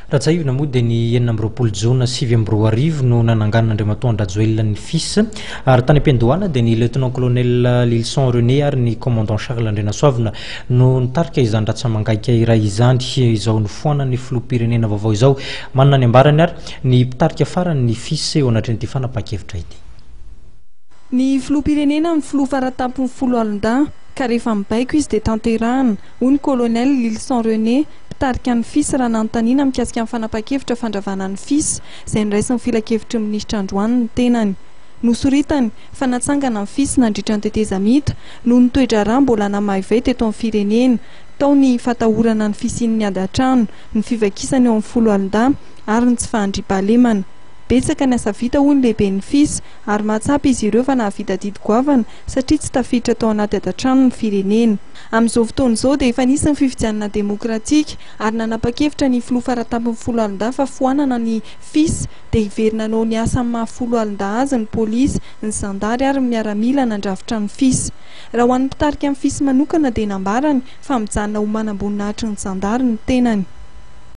Raha tsiahivina moa dia ny 26 jona 2009 no nananganan'Andriamatoa Andry Rajoelina ny fis ary tany am-piandohana dia ny Lieutenant Colonel Lilson René ary ny Commandant Charles Andrianasoavina no nitarika izany ratsa-mangaika iray izany. Izao nofoanan'ny filoham-pirenena vaovao izao. Manana ny ambarany ary ny mpitarika farany ny fis eo anatrehan'ity fanapahan-kevitra ity. Ny filoham-pirenena no filoha faratampon'ny foloalindahy ka rehefa mibaiko izy dia tanterahana, hoy ny Colonel Lilson René, mpitarika ny fis raha nanontaniana mikasika ny fanapahan-kevitra fandravana ny fis izay noraisin'ny filankevitry ny minisitra androany ny tenany. Nosoritany fa natsangana ny fis nandritra ny tetezamita noho ny toe-draharaha mbola namaivay teto amin'ny firenena, tao ny fatahorana ny fisian'ny ady an-trano, ny fivakisana eo amin'ny foloalindahy ary ny tsy fahandriampahalemana. Betsaka ny asa vita hoy ny lehiben'ny fis ary mahatsapa izy ireo fa nahavita adidy goavana satria tsy tafiditra tao anaty ady an-trano ny firenena. Amin'izao fotoana izao dia efa nisy ny fifidianana demokratika ary nanapa-kevitra ny filoha faratampon'ny foloalindahy fa foanana ny fis dia hiverina hanao ny asa amin'ny maha foloalindahy azy ny polisy, ny zandary ary ny miaramila nandrafitra ny fis. Raha ho an'ny mpitarika ny fis manokana dia nambarany fa mijanona ho manamboninahitry ny zandary ny tenany.